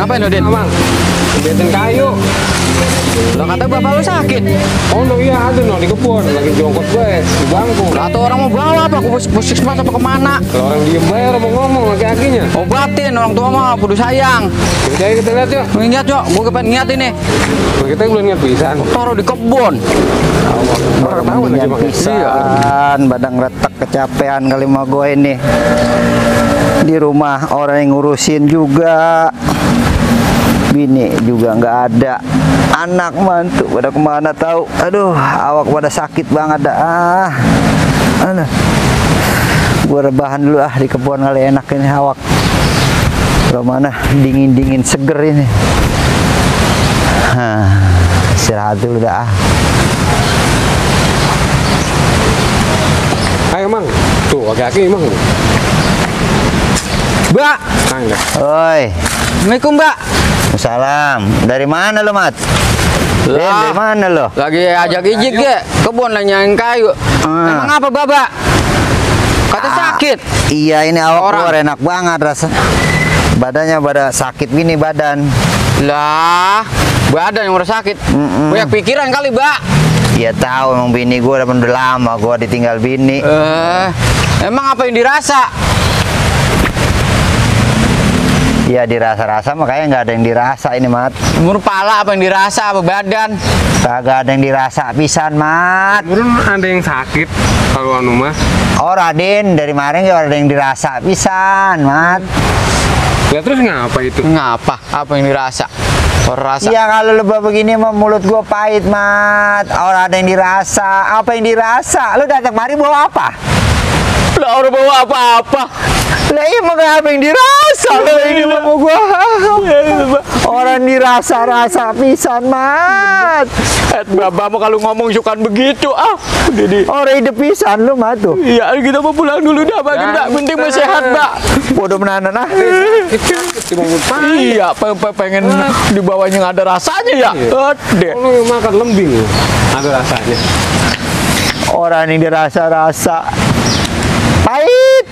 Ngapain lo, Din? Bang, biatin kayu. Lah kata bapak lu sakit. Oh no, iya ada no di kebun, lagi jongkot gue di bangku. Lah tuh orang mau bawa apa? Ke puskesmas apa kemana? Kalau orang diem bayar mau ngomong laki-lakinya. Obatin orang tua mah kudu sayang. Kita lihat yuk. Ingat yuk, gua kepengen niat ini. Kita belum ingat pisan. Taruh di kebun. Orang tahu lagi makan Pisan, badang retak kecapean kali mah gue ini. Di rumah orang yang ngurusin juga. Bini juga nggak ada. Anak mantu pada kemana tahu. Aduh, awak pada sakit banget dah. Aduh. Gue rebahan dulu di kebun kali enak ini awak. Kalau mana dingin-dingin seger ini. Istirahat dulu dah. Ayo mang, tuh laki-laki mang. Mbak. Oi. Assalamualaikum, Mbak. Salam. Dari mana lo, Mat? Lah. Dari mana lo? Lagi ajak ijik ya, kebun nanyain kayu. Emang apa, Baba? Kata sakit. Iya, ini awak Orang. keluar enak banget rasa. Badannya pada sakit gini badan. Lah, badan yang udah sakit. Banyak pikiran kali, Mbak. Ya tahu emang bini gue udah lama gue ditinggal bini. Emang apa yang dirasa? Ya dirasa-rasa makanya nggak ada yang dirasa ini, Mat. Umur pala apa yang dirasa, apa badan? Kagak ada yang dirasa pisan, Mat. Murun ada yang sakit kalau anu mah. Oh, Raden, dari kemarin gak ada yang dirasa pisan, Mat. Ya terus ngapa itu? Ngapa? Apa yang dirasa? Orang rasa. Iya, kalau lebah begini mah mulut gue pahit, Mat. Orang ada yang dirasa. Apa yang dirasa? Lu datang mari bawa apa? Lah orang bawa apa-apa. Lah iya mah apa yang dirasa? Lah ini mah mau gua. Orang dirasa-rasa pisan, Mat. Bapak mau kalau ngomong suka begitu Jadi Orang hidup pisan lu, Mat tuh. iya kita mau pulang dulu dah, Pak. Enggak penting masih sehat, Pak. Bodoh menahan Iya, pengen dibawanya nggak ada rasanya ya. Deh. Kalau yang makan lembing ada rasanya. Orang yang dirasa-rasa pahit.